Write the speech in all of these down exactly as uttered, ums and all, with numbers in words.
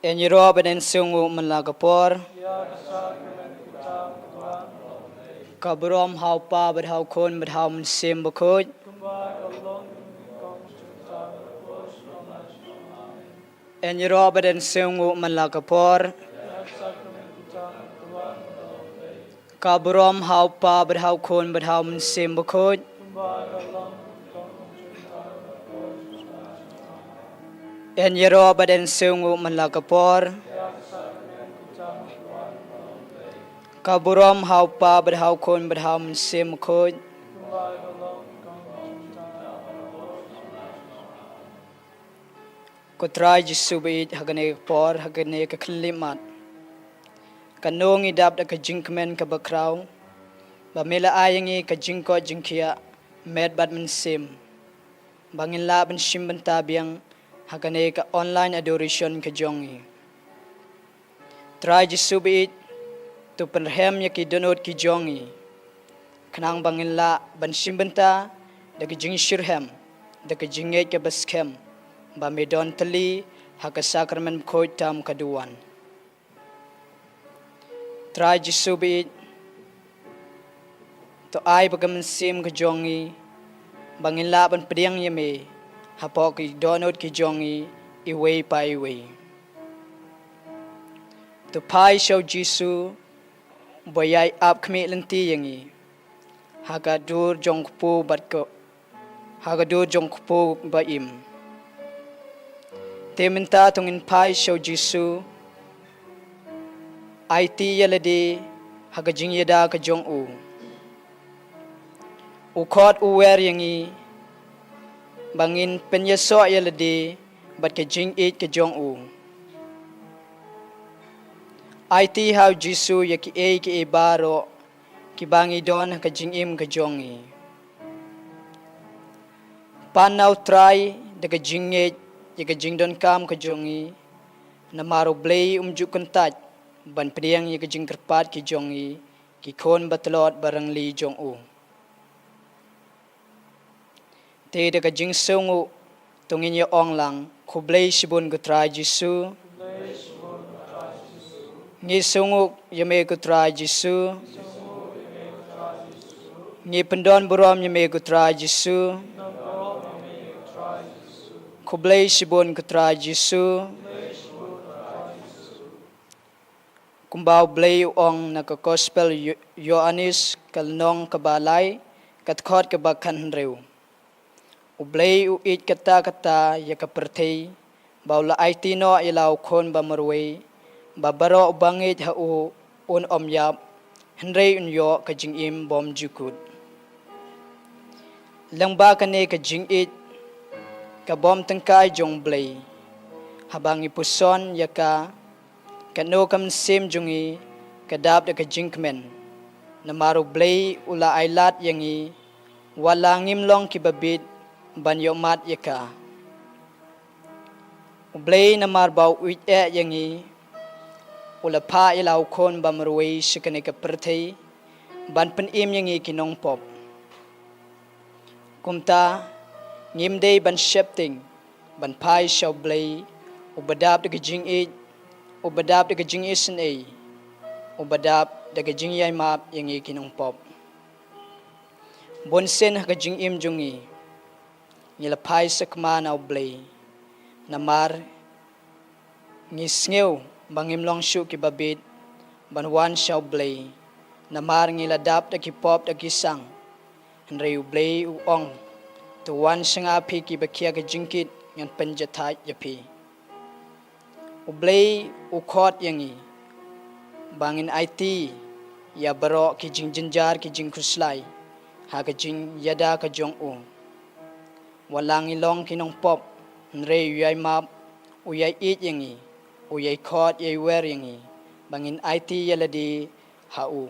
Ïa ngi ruh ban ïasngew man la ka por. Ka burom ha u Kpa bad ha u Khun bad ha u Mynsiem Bakhuid. Ïa ngi ruh ban ïasngew man la ka por. Ka burom ha u Kpa bad ha u Khun bad ha u Mynsiem Bakhuid. Ïa ngi ruh ban ïasngew man la ka por. Ka burom ha u Kpa bad ha u Khun bad ha u Mynsiem Bakhuid. Ko Trai Jisu baieit, ha kane ka por, ha kane ka khyndiat mat, kano ngi dap da ka jingkmen kaba khraw ba me la ai ïa ngi ka jingkoit jingkhiah met bad mynsiem ba ngin lah ban shim bynta biang ha kane ka online adoration ka jong ngi. Trai Jisu baieit, to pynrhem ïa ki dohnud ki jong ngi khnang ba ngin lah ban shim bynta da ka jingshitrhem, da ka jingngeit kaba skhem ba me don tylli ha ka sakramen bakhuid tam ka duwan. Trai Jisu baieit, to ai ba ka mynsiem ka jong ngi ba ngin lah ban pdiang ïa me hapoh ki dohnud ki jong ngi iwei pa iwei. To phai sha u Jisu ba u ïai ap khmih lynti ïa ngi ha ka dur jong u kpu bad ka, ha ka dur jong u kpu ba im. Te mynta to ngin phai sha u Jisu, aiti ïa lade ha ka jingïada ka jong u. U khot u wer ïa ngi ba ngin pynïasoh ïa lade bad ka jingïeit ka jong u. Aiti ha u Jisu ïa kiei kiei baroh kiba ngi don ha ka jingim ka jong ngi. Pan na u Trai da ka jingngeit ïa ka jingdonkam ka jong ngi, namar u Blei um ju kyntait ban pdiang ïa ka jingkyrpad ki jong ngi, ki khun ba tlot ba rangli jong u. Te da ka jingsngewnguh to ngin ïa ong lang, khublei shibun ko Trai Jisu. Ngi sngewnguh ïa me ko Trai Jisu. Ngi pyndonburom ïa me ko Trai Jisu. Khublei shibun ko Trai Jisu. Kumba u Blei u ong na ka Gospel Yo-, Ïoannis ka lynnong kaba lai, ka dkhot kaba khathynriew. U Blei u ïeit katta katta ïa ka pyrthei, ba u la aiti noh ïa la u Khun ba marwei, ba baroh uba ngeit ha u un ym ïap, hynrei un ïoh ka jingim bymjukut. Lyngba kane ka jingïeit ka bym tyngkai jong u Blei, Haba ngi puson ïa ka, kano ka mynsiem jong ngi ka dap da ka jingkmen? Namar U Blei u la ai lad ïa ngi, wat la ngim long kiba bit ban ïohmad ïa ka. U Blei namar ba u ïeit eh ïa ngi, u la phah ïa la u khun bamarwei sha kane ka pyrthei ban pynim ïa ngi ki nongpop. Kumta ngim dei ban sheptieng ban phai sha U Blei uba dap da ka jingïeit, uba dap da ka jingisynei, uba dap da ka jingïaimap ïa ngi ki nongpop. Bunsien ha ka jingim jong ngi, ngi la phai sakma na U Blei. Namar ngi sngew ba ngim long shuh kiba bit ban wan sha U Blei. Namar ngi la dap da ki pop da ki sang. Hynrei U Blei u ong, to wan sha nga phi kiba khia ka jingkit, ngan pynjahthait ïa phi. U Blei u khot ïa ngi ba ngin aiti ïa baroh ki jingjynjar ki jingkhuslai ha ka jingïada ka jong u. Wat la ngi long ki nongpop, hynrei u ïaimap, u ïaieit ïa ngi, u ïaikhot ïaiwer ïa ngi ba ngin aiti ïa lade ha u.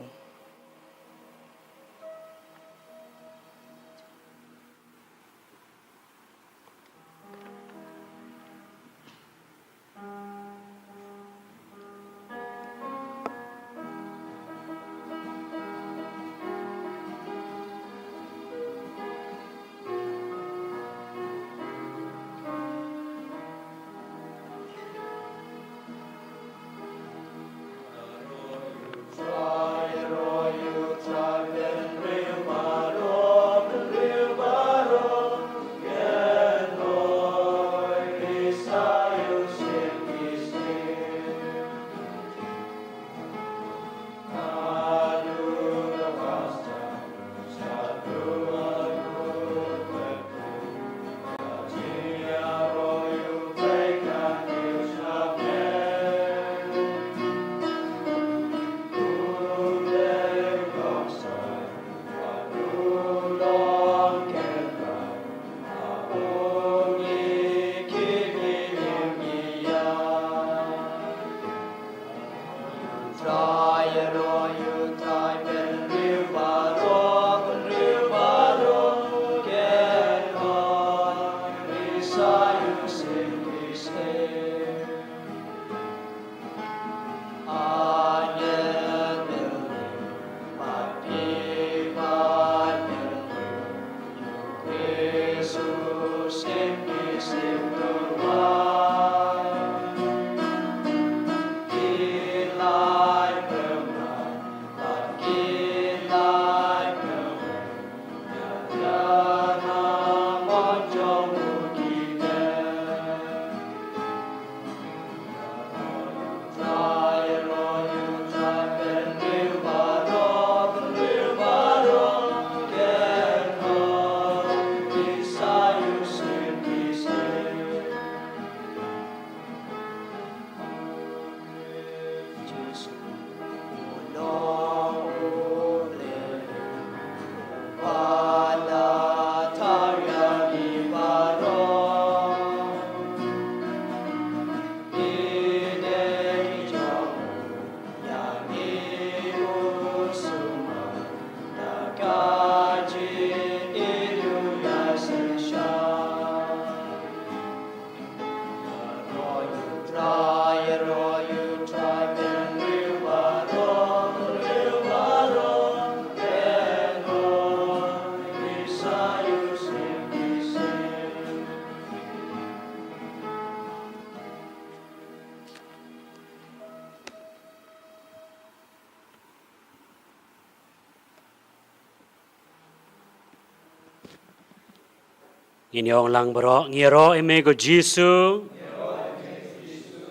Ngin ïa ong lang baroh, ngi ïaroh ïa me ko Jisu.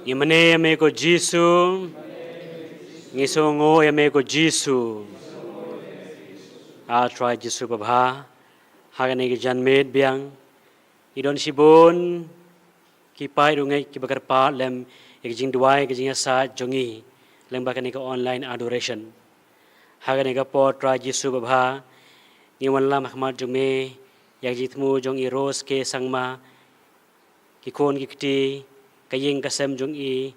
Ngi mane ïa me ko Jisu. Ngi sngewnguh ïa me ko Jisu. A Trai Jisu babha, ha kane ka janmiet biang ngi don shibun ki paid ruh ngi kiba kyrpad lem ïa ka jingduwai, ka jingïasaid jong ngi lyngba kane ka online adoration. Ha kane ka por Trai Jisu babha, ngi wanlam ha khmat jong me ïa ka jingthmu jong i Rose K Sangma, ki khun ki kti, ka ïing ka sem jong i,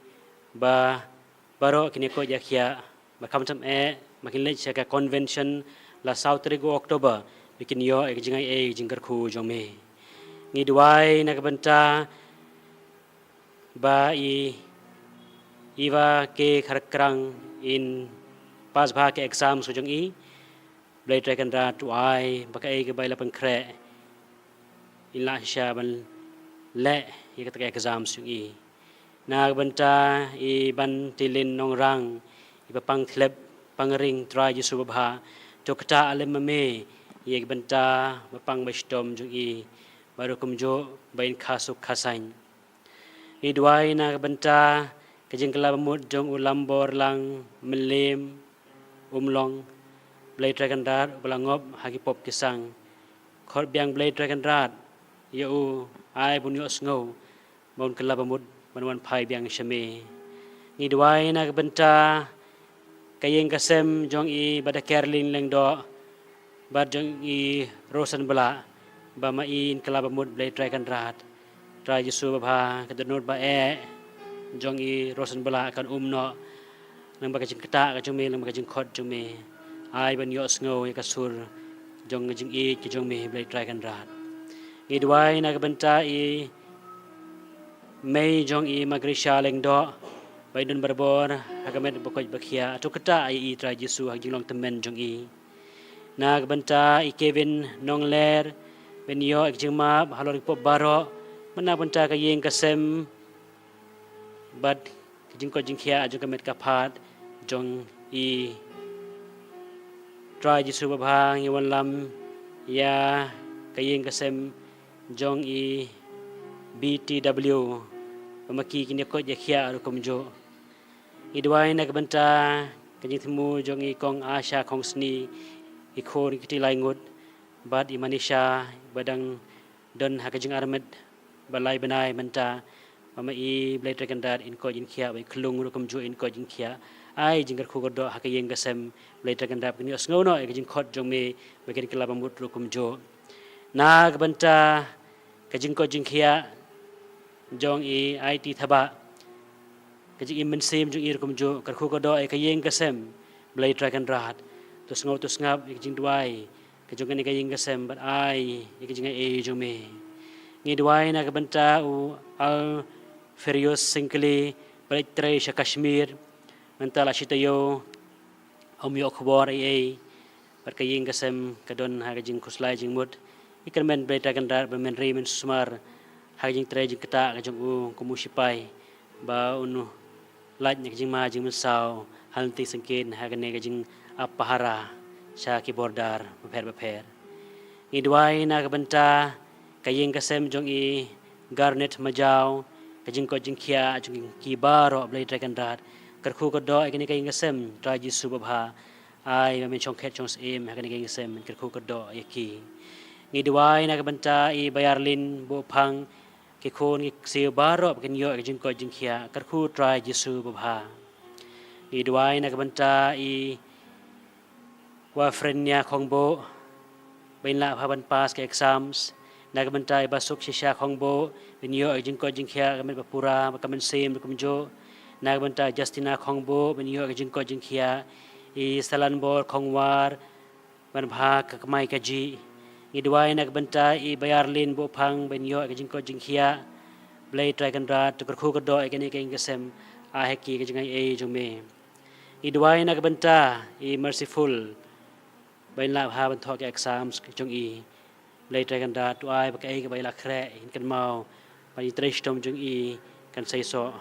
ba baroh kin ïa koit ïa khiah, ba kham tam eh ba kin leit sha ka convention la saw tarik u October, ba kin ïoh ïa ka jingaiei jingkyrkhu jong me. Ngi duwai na ka bynta ba i Eva K Kharkrang in pass bha ka exam jong i. Blei Trai Kynrad, to ai ba kaei kaba i la pynkhreh in lah shisha ban leh ïa kata ka exam jong i. Na ka bynta i Bantilin Nongrang, i ba pang thlep pang ring, Trai Jisu babha, to ktah lem ma me ïa ka bynta ba pang ba shitom jong i, bad ruh kumjuh ba in kha suk kha saiñ. Ngi duwai na ka bynta ka jingkylla bamut jong u Lamborlang Mylliem Umlong, Blei Trai Kynrad, uba la ngop ha ki pop ki sang. Khot biang Blei Trai Kynrad ïa u, ai ba un ïohsngew ba un kylla bamut ban wan phai biang sha me. Ngi duwai na ka bynta ka ïing ka sem jong i Bah Kerlin Lyngdoh bad jong i Rosenblah, ba ma i in kylla bamut, Blei Trai Kynrad. Trai Jisu babha, ka dohnud ba eh jong i Rosenblah kan um noh lyngba ka jingktah ka jong me, lyngba ka jingkhot jong me. Ai ban ïohsngew ïa ka sur jong ka jingïeit ka jong me, Blei Trai Kynrad. Ngi duwai na ka bynta i mei jong i Magrisha Lyngdoh, ba in don barabor ha ka met ba koit ba khiah. To ktah ïa i, Trai Jisu, ha ka jinglong tymmen jong i. Na ka bynta i Kevin Nongler, ba in ïoh ïa ka jingmap halor ki pop baroh, bad na ka bynta ka ïing ka sem bad ka jingkoit jingkhiah jong ka met ka phad jong i. Trai Jisu babha, ngi wanlam ïa ka ïing ka sem jong i B T W, ba ma ki kin ïa koit ïa khiah ruh kumjuh. Ngi duwai na ka bynta ka jingthmu jong i Kong Asha Khongsni, i khun ki kti lai ngut, bad i Manisha, ba dang don ha ka jingarmet ba lai bnai mynta, ba ma i, Blei Trai Kynrad, in koit in khiah, ba i Khlung ruh kumjuh in koit in khiah. Ai jingkyrkhu kyrdoh ha ka ïing ka sem, Blei Trai Kynrad, kin ïohsngew noh ïa ka jingkhot jong me, ba kin kylla bamut ruh kumjuh. Na ka bynta ka jingkoit jingkhiah jong i Aiti Thabah, ka jingim mynsiem jong i ruh kumjuh, kyrkhu kyrdoh ïa ka ïing ka sem, Blei Trai Kynrad. To sngew to sngap ïa ka jingduwai ka jong kane ka ïing ka sem bad ai ïa ka jingaiei jong me. Ngi duwai na ka bynta u Alferius Syngkli, ba leit trei sha Kashmir, mynta la shi taïew ym ïoh khubor ei ei, bad ka ïing ka sem ka don ha ka jingkhuslai jingmut. Ngi kyrmen, Blei Trai Kynrad, ba men ri men sumar ha ka jingtrei jingktah ka jong u kum u shipai, ba un lait na ka jingma jingmynsaw ha lynti syngkien ha kane ka jingap pahara sha ki border bapher bapher. Ngi duwai na ka bynta ka ïing ka sem jong i Garnet Majaw, ka jingkoit jingkhiah jong ki baroh, Blei Trai Kynrad. Kyrkhu kyrdoh ïa kane ka ïing ka sem, Trai Jisu babha. Ai ba men shong khet shong syiem ha kane ka ïing ka sem, men kyrkhu kyrdoh ïa ki. Ngi duwai na ka bynta i Bayarlin Buhphang, ki khun ki ksiew baroh ba kin ïoh ïa ka jingkoit jingkhiah, kyrkhu, Trai Jisu babha. Ngi duwai na ka bynta i Wafrenia Khongbuh, ba in lah bha ban pass ka exams. Na ka bynta i Basuk Shisha Khongbuh, ba in ïoh ïa ka jingkoit jingkhiah ka met ba pura, ba ka mynsiem ruh kumjuh. Na ka bynta i Justina Khongbuh, ba in ïoh ïa ka jingkoit jingkhiah. I Salanbor Khongwar, ban bha ka kamai kajih. Ngi duwai na ka bynta i Bayarlin Buhphang, ba in ïoh ïa ka jingkoit jingkhiah. Blei Trai Kynrad, to kyrkhu kyrdoh ïa kane ka ïing ka sem, ai ha ki ka jingaiei jong me. Ngi duwai na ka bynta i Merciful, ba in lah bha ban thoh ka exams jong i. Blei Trai Kynrad, to ai ba kaei kaba i la khreh, i kynmaw, bad i trei shitom jong i kan seisoh.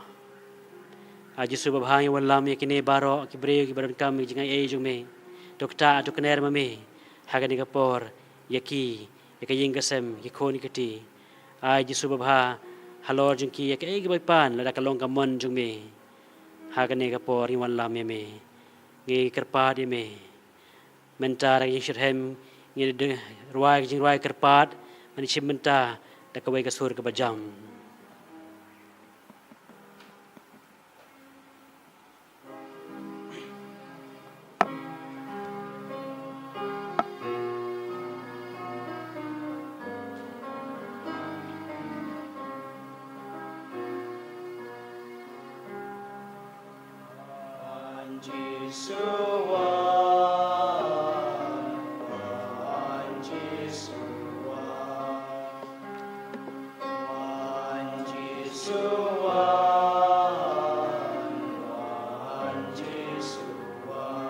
A Jisu babha, ngi wanlam ïa kine baroh ki briew kiba donkam ïa ka jingaiei jong me. To ktah, to kner ma me ha kane ka por ïa ki, ïa ka ïing ka sem, ki khun ki kti. A Jisu babha, halor jong ki ïa kaei kaba i pan, lada ka long ka mon jong me. Ha kane ka por ngi wanlam ïa me, ngi kyrpad ïa me. Mynta da ka jingshitrhem ngin ïa rwai ka jingrwai kyrpad, ngan ïa shim mynta da kawei ka sur kaba jam. Jisu wan, wan Jisu wan, wan Jisu wan, wan Jisu wan.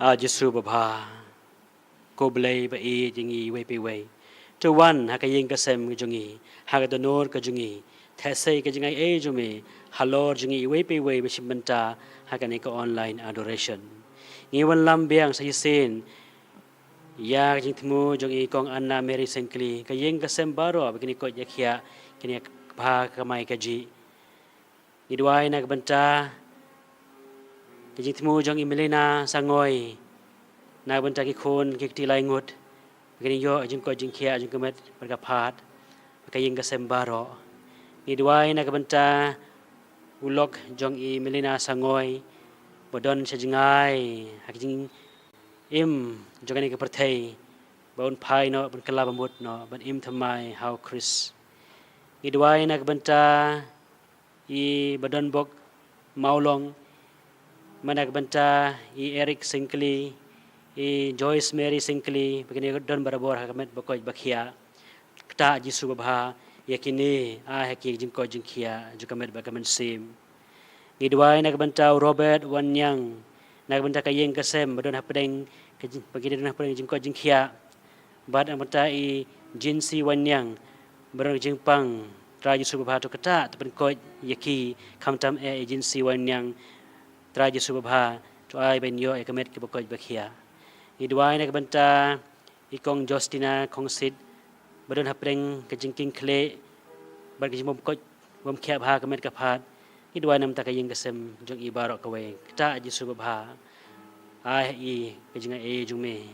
A Jisu babha, ko Blei ba ïeit ïa ngi iwei pa iwei, to wan ha ka ïing ka sem jong ngi, ha ka dohnud ka jong ngi, theh sei ka jingaiei jong me halor jong ngi iwei pa iwei ba shim bynta ha kane ka online adoration. Ngi wanlam biang sa shisien ïa ka jingthmu jong i Kong Anna Mary Syngkli, ka ïing ka sem baroh ba kin ïa koit ïa khiah, kin ïa bha ka kamai kajih. Ngi duwai na ka bynta ka jingthmu jong i Melina Sangoi, na ka bynta ki khun ki kti lai ngut, ba kin ïoh jingkoit jingkhiah jong ka met bad ka phad, bad ka ïing ka sem baroh. Ngi duwai na ka bynta u lok jong i Melina Sangoi, ba don sha jngai ha ka jingim jong kane ka pyrthei, ba un phai noh, ban kylla bamut noh, ban im thymmai ha u Khrist. Ngi duwai na ka bynta i Badonbok Mawlong, bad na ka bynta i Eric Syngkli, i Joyce Mary Syngkli, ba kin ïa don barabor ha ka met ba koit ba khiah. Ktah Jisu babha ïa kine, ai ha ki jingkoit jingkhiah jong ka met bad ka mynsiem. Ngi duwai na ka bynta u Robert Wanniang, na ka bynta ka ïing ka sem ba don hapdeng ka jing-, ba ki don hapdeng jingkoit jingkhiah. Bad na ka bynta i Jinsi Wanniang, ba don ka jingpang, Trai Jisu babha to ktah, to pynkoit ïa ki, khamtam eh i Jinsi Wanniang, Trai Jisu babha to ai ban ïoh ïa ka met kaba koit ba khiah. Ngi duwai na ka bynta i Kong Justina Khongsit, ba don hapdeng ka jingkieng khlieh bad ka jingbymkoit bymkhiah bha ka met ka phad. Ngi duwai na ka bynta ka ïing ka sem jong i baroh kawei, ktah Jisu babha, ai ha i ka jingaiei jong me.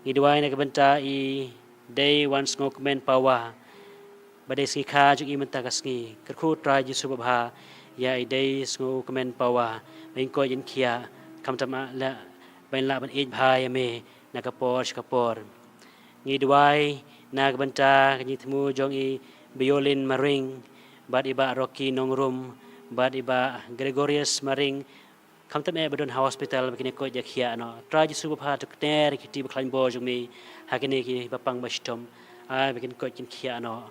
Ngi duwai na ka bynta i Dei Wansngewkmen Pawa, ba dei sngi kha jong i mynta ka sngi. Kyrkhu Trai Jisu babha ïa i Dei Sngewkmen Pawa, ba in koit in khiah, khamtam eh lah, ba in lah ban ïeit bha ïa me na ka por sha ka por. Ngi duwai na ka bynta ka jingthmu jong i Biolin Maring, bad i Bah Rocky Nongrum, bad i Bah Gregorius Maring, khamtam eh ba don ha hospital, ba kin ïa koit ïa khiah noh. Trai Jisu babha to kner ïa ki kti ba khlaiñ bor jong me ha kine kiba pang ba shitom, ai ba kin koit kin khiah noh.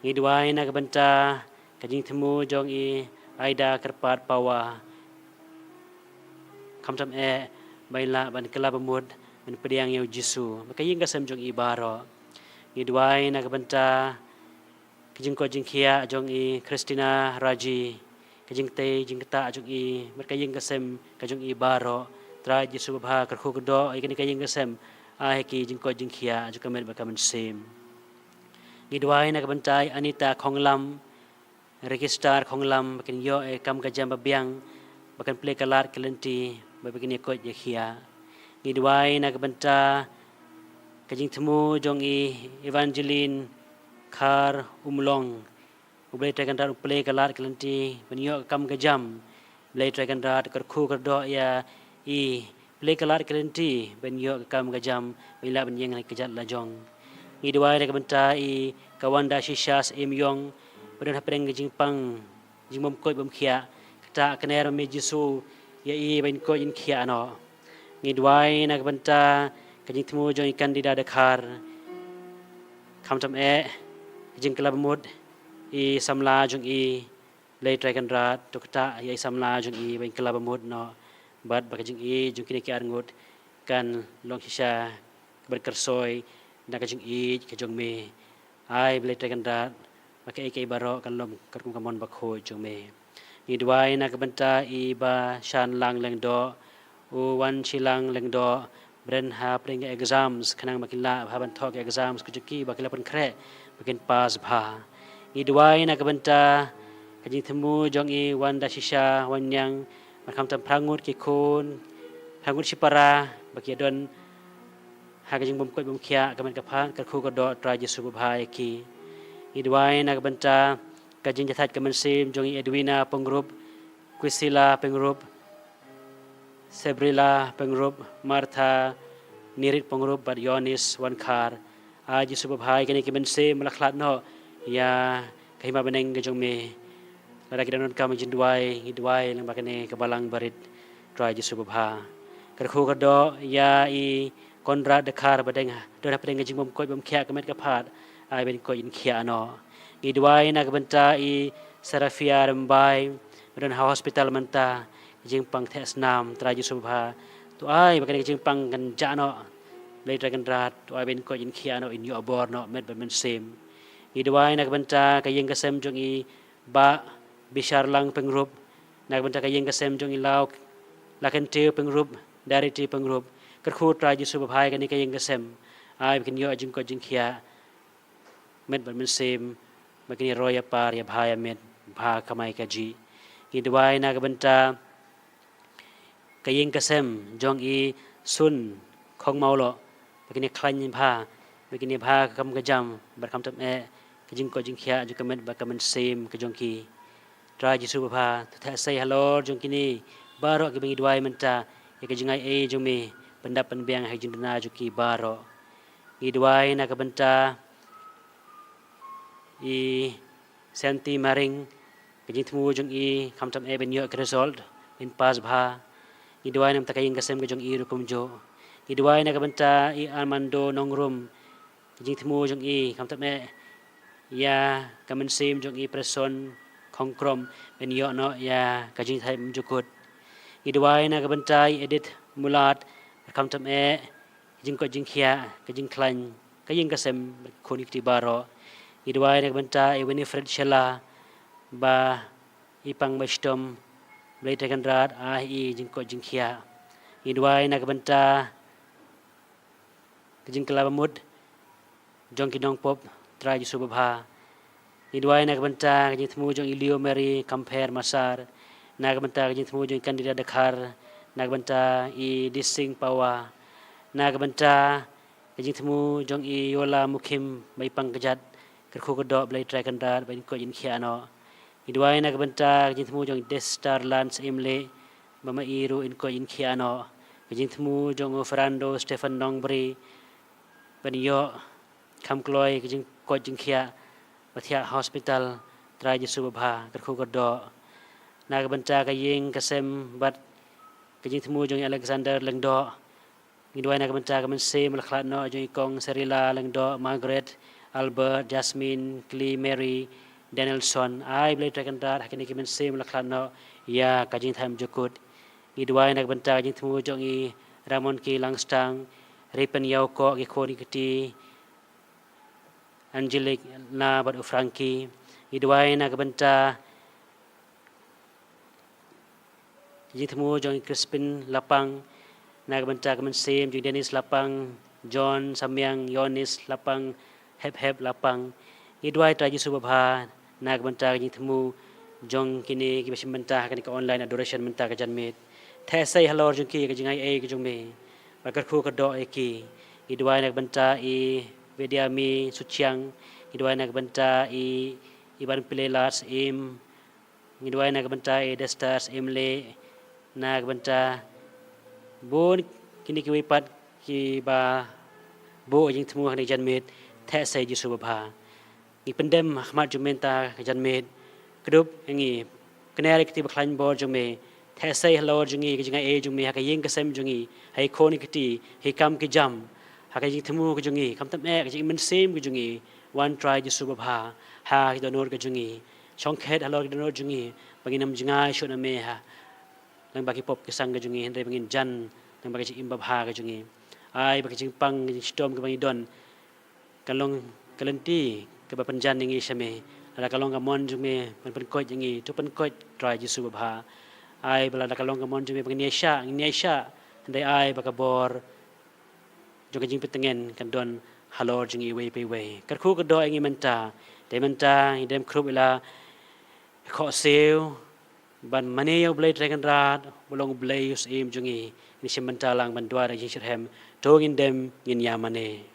Ngi duwai na ka bynta ka jingthmu jong i Aida Kyrpad Pawa, khamtam eh ba in lah ban kylla bamut, ban pdiang ïa u Jisu bad ka ïing ka sem jong i baroh. Ngi duwai na ka bynta ka jingkoit jingkhiah jong i Christina Raji, ka jingtei jingktah jong i bad ka ïing ka sem ka jong i baroh. Trai Jisu babha, kyrkhu kyrdoh ïa kane ka ïing ka sem, Ai ha ki jingkoit jingkhiah jong ka met bad ka mynsiem. Ngi duwai na ka bynta i Anita Khonglam, Register Khonglam, ba kin ïoh ïa ka kam ka jam ba biang, ba kan plie ka lad ka lynti, ba ba kin ïa koit ïa khiah. Ngi duwai na ka bynta ka jingthmu jong i Evangeline Khar Umlong. U Blei Trai Kynrad u plie ka lad ka lynti ban ïoh ka kam ka jam. Blei Trai Kynrad kyrkhu kyrdoh ïa i, plie ka lad ka lynti ban ïoh ka kam ka jam, ban lah ban ïeng ha ka jait la jong. Ngi duwai na ka bynta i ka Wanda Shisha Syiem Ïong, ba don hapdeng ka jingpang jingbymkoit bymkhiah. Kata ka ner ma me Jisu, ïa i ban koit ban khiah noh. Ngi duwai na ka bynta ka jingthmu jong i Candida Dkhar. Khamtam eh ka jingkylla bamut i samla jong i, Blei Trai Kynrad to ktah ïa i samla jong i ban kylla bamut noh, bad ba ka jingïeit jong kine ki arngut kan long shisha ka ban kyrsoi na ka jingïeit ka jong me. Ai Blei Trai Kynrad ba kaei kaei baroh kan long katkum ka mon bakhuid jong me. Ngi duwai na ka bynta i Bashanlang Lyngdoh, u Wanshilang Lyngdoh, ba don hapdeng ka exams, khnang ba kin lah bha ban thoh ka exams ka jong ki, ba kin lah pynkhreh, ba kin pass bha. Ngi duwai na ka bynta ka jingthmu jong i Wanda Shisha Wanniang, bad khamtam phra ngut ki khun, phra ngut shipara ba ki don ha ka jingbymkoit bymkhiah ka met ka phad, kyrkhu kyrdoh Trai Jisu babha ïa ki. Ngi duwai na ka bynta ka jingjahthait ka mynsiem jong i Edwina Pyngrope, Quisila Pyngrope, Sebrila Pyngrope, Martha Nirit Pyngrope bad Yonis Wankhar. Ai Jisu babha ïa kine ki mynsiem ba la khlad noh ïa ka hima bneng ka jong me. Lada ki dang donkam jingduwai, ngi duwai lyngba kane ka balang barit, Trai Jisu babha. Kyrkhu kyrdoh ïa i Conrad Dkhar ba dang don hapdeng ka jingbymkoit bymkhiah ka met ka phad, ai ban koit ban khiah noh. Ngi duwai na ka bynta i Serafia Rymbai ba don ha hospital mynta, ka jingpang theh snam, Trai Jisu babha. To ai ba kane ka jingpang kan jah noh. Blei Trai Kynrad, to ai ban koit ban khiah noh, in ïoh bor noh met bad mynsiem. Ngi duwai na ka bynta ka ïing ka sem jong i Bah Bisharlang Pyngrope, na ka bynta ka ïing ka sem jong i Law Lakentiew Pyngrope, Darity Pyngrope. Kyrkhu Trai Jisu babha ïa kane ka ïing ka sem. Ai ba kin ïoh jingkoit jingkhiah met bad mynsiem, ba kin ïa roi ïa par, ïa bha ïa miet, bha kamai kajih. Ngi duwai na ka bynta ka ïing ka sem jong i Sun Khongmawloh, ba kin ïa khlaiñ bha, ba kin ïa bha ka kam ka jam, bad khamtam eh ka jingkoit jingkhiah jong ka met bad ka mynsiem ka jong ki. Trai Jisu babha, to theh sei halor jong kine baroh kiba ngi duwai mynta ïa ka jingai ei jong me, pyndap pynbiang ha ka jingduna jong ki baroh. Ngi duwai na ka bynta i Senti Maring, ka jingthmu jong i khamtam eh ban ïoh ka result ban pass bha. Ngi duwai na ka bynta ka ïing ka sem ka jong i ruh kumjuh. Ngi duwai na ka bynta i Armando Nongrum, ka jingthmu jong i khamtam eh ïa ka mynsiem jong i Preson Khongkrom ban ïoh noh ïa ka jingthait bymjukut. Ngi duwai na ka bynta i Edith Mulat, khamtam eh jingkoit jingkhiah, ka jingkhlaiñ ka ïing ka sem, khun ki kti baroh. Ngi duwai na ka bynta i Winifred Shella ba i pang ba shitom, Blei Trai Kynrad ai i jingkoit jingkhiah. Ngi duwai na ka bynta ka jingkylla bamut jong ki nongpop, Trai Jisu babha. Ngi duwai na ka bynta ka jingthmu jong i Leo Mary Kampher Masar, na ka bynta ka jingthmu jong i Candida Dkhar, na ka bynta i Dising Pawa, na ka bynta ka jingthmu jong i Yola Mukhim ba i pang kjat, kyrkhu kyrdoh Blei Trai Kynrad ban koit ban khiah noh. Ngi duwai na ka bynta ka jingthmu jong i Destar Lance Imlei ba ma i ruh in koit in khiah noh. Ka jingthmu jong u Fernando Stephen Nongbri ban ïoh kham kloi ka jingkoit jingkhiah ba thiah hospital, Trai Jisu babha, kyrkhu kyrdoh. Na ka bynta ka ïing ka sem bad ka jingthmu jong i Alexander Lyngdoh, ngi duwai na ka bynta ka mynsiem ba la khlad noh jong i kong Serila Lyngdoh, Margaret, Albert, Jasmine, Kli, Mary, Danielson. Ai Blei Trai Kynrad ha kine ki mynsiem ba la khlad noh ïa ka jingthait bymjukut. Ngi duwai na ka bynta ka jingthmu jong i Ramon K Langstang, Ripen Ïawkoh, ki khun ki kti, Angelic, Na bad u Frankie. Ngi duwai na ka bynta ka jingthmu jong i Crispin Lapang, na ka bynta ka mynsiem jong i Dennis Lapang, John Samyang, Yonis Lapang, Hep Hep Lapang. Ngi duwai Trai Jisu babha na ka bynta ka jingthmu jong kine kiba shim bynta ha kane ka online adoration mynta ka janmiet. Theh sei halor jong ki ka jingai ei ka jong me. Ba kyrkhu kyrdoh ïa ki. Ngi duwai na ka bynta i Vidyami Suchiang. Ngi duwai na ka bynta i Iban Pile Lars Im. Ngi duwai na ka bynta i Destas Imle, na ka bynta bun kine kiwei pat kiba buh jingthmu ha kane ka janmiet. Theh sei Jisu babha. Ngi pyndem ha khmat jong me mynta ka janmiet. Kdup ïa ngi, kane ri kti ba khlaiñ bor jong me. Theh sei halor jong ngi, ka jingai ei jong me ha ka ïing ka sem jong ngi, ha i khun i kti, ha i kam ki jam, ha ka jingthmu ka jong ngi, khamtam eh ka jingmynsiem ka jong ngi. Wan Trai Jisu babha ha ki dohnud ka jong ngi. Shongkhet halor ki dohnud jong ngi, ba ngin ym jngai shuh na me ha lyngba ki pop ki sang ka jong ngi, hynrei ba ngin jan lyngba ka jingim babha ka jong ngi. Ai ba ka jingpang ka jingshitom kaba ngi don kan long ka lynti kaba pynjan ïa ngi sha me. Lada ka long ka mon jong me ban pynkoit ïa ngi, to pynkoit Trai Jisu babha. Ai ba lada ka long ka mon jong me ba ngin ïaishah, ngin ïaishah, hynrei ai ba ka bor jong ka jingpyntngen kan don halor jong ngi iwei pa iwei. Kyrkhu kyrdoh ïa ngi mynta. Te mynta ngi dem khrup ïa la khohsiew ban mane ïa U Blei Trai Kynrad, ba long U Blei u syiem jong ngi. Ngi shim bynta lang ban duwai da ka jingshitrhem. To ngin dem ngin ïa mane.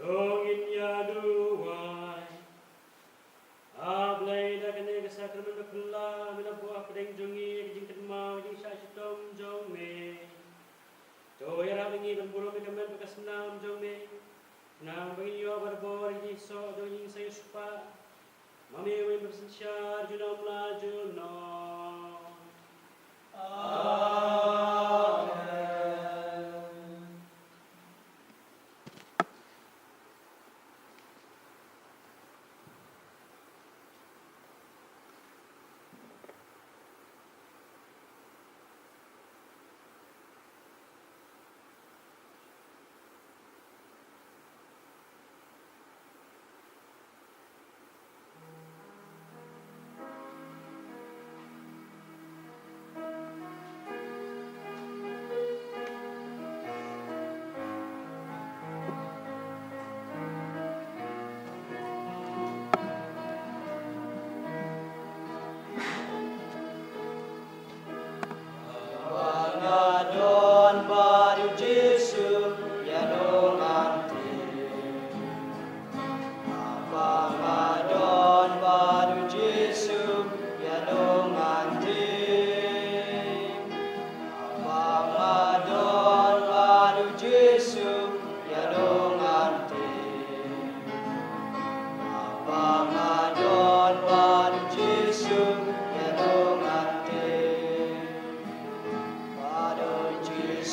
To ngin ïa duwai. A Blei, da kane ka sakramen ba phylla me la buh hapdeng jong ngi ka jingkynmaw, ka jingshah shitom jong me. To ïarap ïa ngi ban burom ïa ka met bad ka snam jong me. Khnang ba ngin ïoh barabor ïa ka jingïasoh jong ka jingïaseng ïa u Kpa. Ma me uwei ba synshar junom la junom. Amen.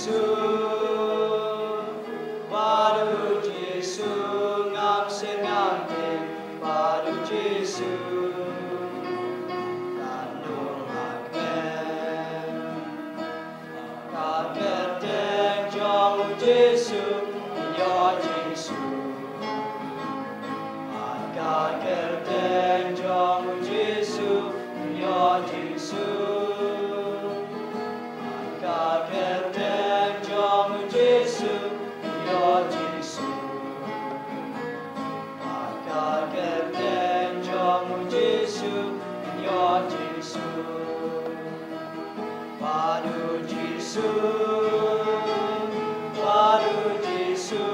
Jisu, bad u Jisu ngam sngewthuh, bad u Jisu ngan ïoh ha kmen. Ka kyrteng jong u Jisu, ïa Jisu. Ka kyrteng jong u Jisu, ïa Jisu. Ka kyrteng jong u Jisu, ïa Jisu. Ka kyrteng jong u Jisu, ïa Jisu. Bad u Jisu, bad u Jisu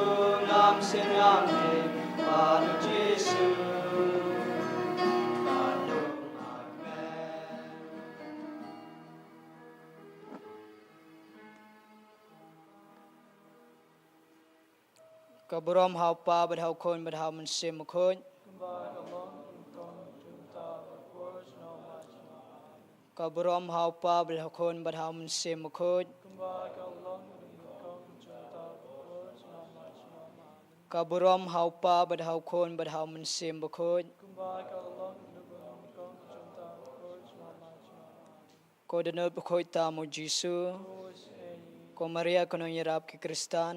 ngam sngewthuh, bad u Jisu ngan ïoh ha kmen. Ka burom ha u Kpa bad ha u Khun bad ha u Mynsiem Bakhuid. Ka burom ha u Kpa bad ha u Khun bad ha u Mynsiem Bakhuid. Ka burom ha u Kpa bad ha u Khun bad ha u Mynsiem Bakhuid. Ko dohnud bakhuid tam u Jisu. Ko Maria ka nongïarap ki Khristan.